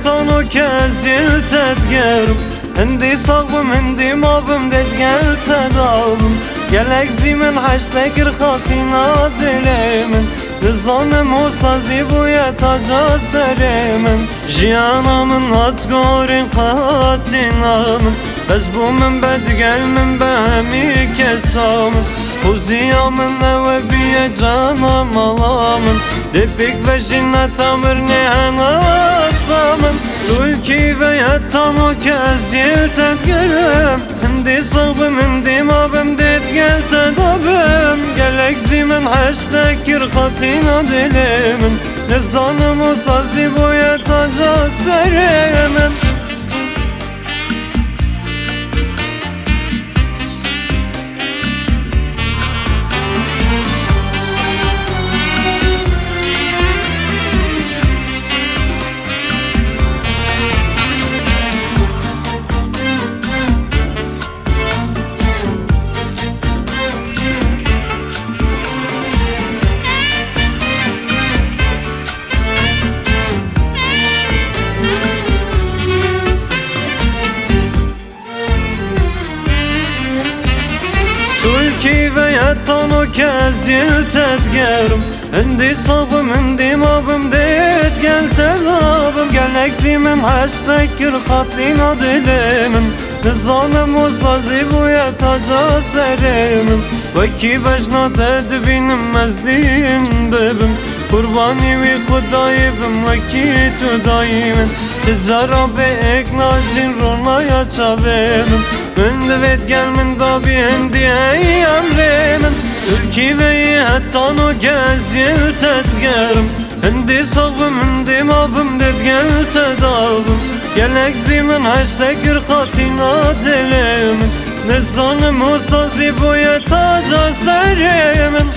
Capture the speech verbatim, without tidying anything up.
Tano ke ez jê li te digerim, hindî sax bim, hindî ma bim, dê digel te da bim. Gelek zî min heşte kir xatîna dilê min. Nizanim wisa zî bûye taca serê min. Jiyana min hat gorîn xatîna min. Ez bû min be digel min be hemî kesa min. Xuziya min ewe bîye cana mala min. Dê pêk vejîne tamir nê henasa min. Tulkî ve ye tano ke ez jê te digerim. Hindî sax bim, hindî ma bim, dê digel te da bim. Gelek zî min heşte kir xatîna dilê min. Nizanim wisa zî bûye taca serê min. Tulkî ve ye tano ke ez jê li te digerim. Hindî sax bim, hindî ma bim, dê digel te da bim. Gelek zî min heşte kir xatîna dilê min. Nizanim wisa zî bûye taca serê min. Wekî bejna te dibînim ez dîn dibim. Qurbanî wî xwedayê bim wekî tu dayî min. Ti cara bê êk najîn ronaya çavê min. Min divêt gel min dabî hindî hey emrê min. Tulkî ve ye tano ke ez jê li te digerim. Hindî sax bim, hindî ma bim, dê digel te da bim. Gelek zî min heşte kir xatîna dilê min. Nizanim wisa zî bûye taca serê min.